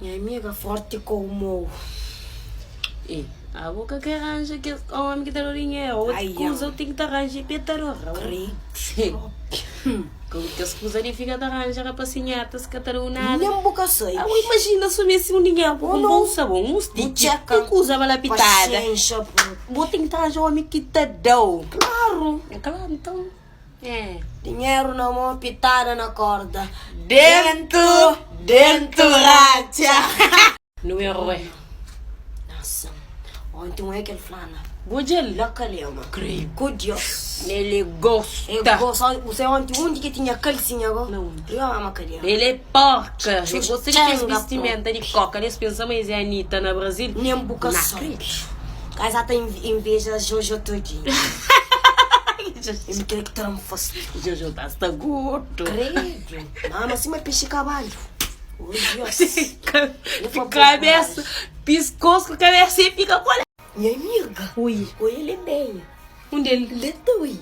Nha amiga forti kou mou. E abo ka ka ranja kes omi ki ta dau dinheru otu Ai, kuza am. u ten ki ta ranja e pe ta dora u. Credo. Ku kes kuza di fika ta ranja rapasinhetas ka ta dau nada. Nem bu ka sabe. Abo imajina su meste un dinheru pa Oh, kunpra não. un sabon, un Bu stitch, txeka. un kuza bala pitada. Paxenxa bu. Bo ten ki ta ranja omi ki ta dau. Klaru. Klaru, nton. É. Dinheru na mô, pitada na korda. Dentu, dentu ratxa. Nu erro é. Nossa, ontem um é que ele flana. Bo dja-l. La kalema. Credo. Ku Dios. Ele gosta. E gosta. Você ontem onde que tinha calcinha go? Na onde? Rio ama kalema. Ele é porca. Ele gosta de kes Txenga, vestimenta de coca. Eles pensa ma es é Anitta na Brasil. Nem bu ka Na sabe. credo. Kaza ta inveja Jojo todinho. Ele quer que tra-m fácil. Jojo tá sta gordo. Credo. Mama, sima peixe cavalo. Oh, Dios. Cabeça, piscoço com cabeça e fica com Minha amiga. Ui. Oi, ele é bem. Um dele. Ele tá ui.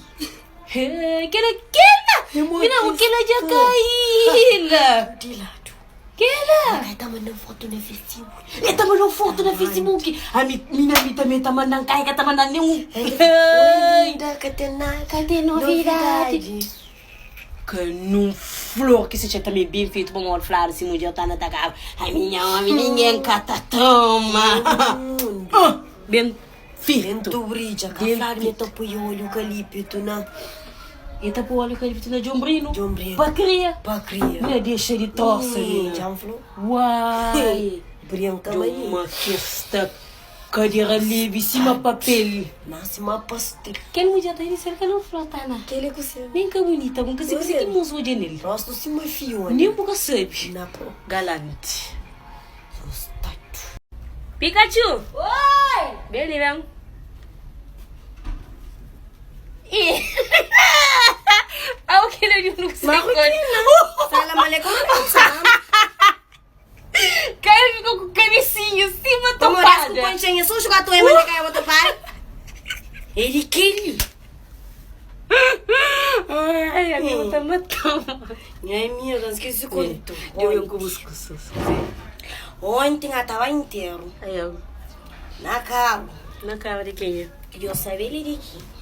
Aquela, aquela. Mira, aquela já caíla. De lado. Aquela. Ele tá mandando foto no Facebook. Ele tá mandando foto no Facebook. A minha amiga também tá mandando, caiga tá mandando nenhum. Oi, linda, que tem nada. Cadê novidade? Que num flor que se tinha também bem feito para uma flor se mulher tá na tacar. A minha homem ninguém cata toma. Ah, Bem feito. Tu brilla, Bem que flor me topo e olho eucalipto na E tá pôr óleo eucalipto na Jombrino. Jombrino. Pa cria. pa cria. Minha deixa de tosse, Hum, menina. Já me falou. Uai. Brinca, De maninho. uma questa cadeira livre, cima papel. Nasce uma pastel. Aquele mulher tá aí, cerca não flota, não. Aquele que você. Nem que bonita, nunca se você que moço hoje nele. Rosto se uma fiona. Nem pouco sabe. Na pro. Galante. Gostado. Pikachu! Oi! Vem ali, vem. Ih! Ah, o que ele não sei Marroquina. Salam aleikum. Salam. Cara ficou com o cabecinho cima Como rasco topada. conchinha, só jogar tua mãe que eu topar. Ele queria. Ai, a minha tá matando. Minha amiga, esqueci quanto. Eu ia com os custos. Ontem eu estava inteiro. Aí, eu. Na carro. Na cara de quem é? Eu sabia ele de aqui.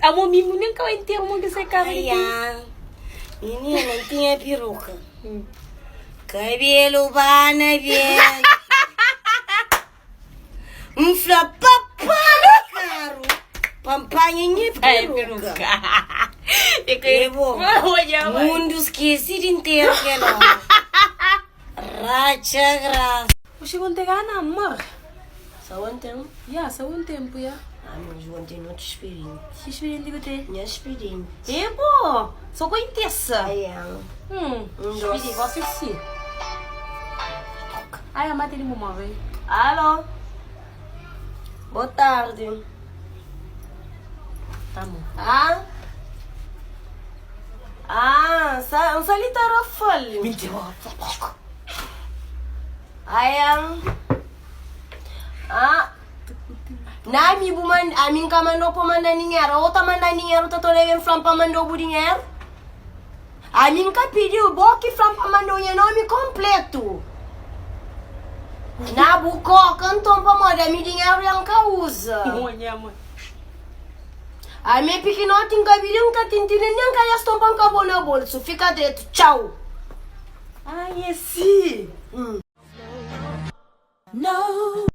Amor, mimo, nem que eu inteiro, mano, que essa cara de Ai, quem? ah. Menina, não tinha peruca. Cabelo bana bem. Um flapapá no carro. Pampanha minha Ai, peruca. peruca. Fica É bom. Olha, mãe. Mundo esquecido inteiro que não. Racha graça. Oxe, vão ter gana, amor. Só ontem. Ya, só um tempo, ya. Ah, mas ontem não te experiente. Que experiente que eu tenho? Minha experiente. É, pô. Só com intensa. Ai, é. Hum, Um experiente, gosto de si. Ai, a mata ele móvel. Alô? Boa tarde. Tá bom. Ah? Ah, sa um salita rofal. Mentira. Ai, ah. Ah. Na mi bu man a min ka mandou pa mandar dinheiro, outra mandar dinheiro, tá toda vez flam pa mandou bu dinheiro. A mim ka pediu, bo que flam pa mandou nha nome completo. Na bu coca, então pa moda, mi dinheiro yang ka usa. Olha, mãe. A minha pequenote em cabelo, nunca tem nem calha estompa um cabo no bolso. Fica dentro, tchau. Ai, esse. Hum. No.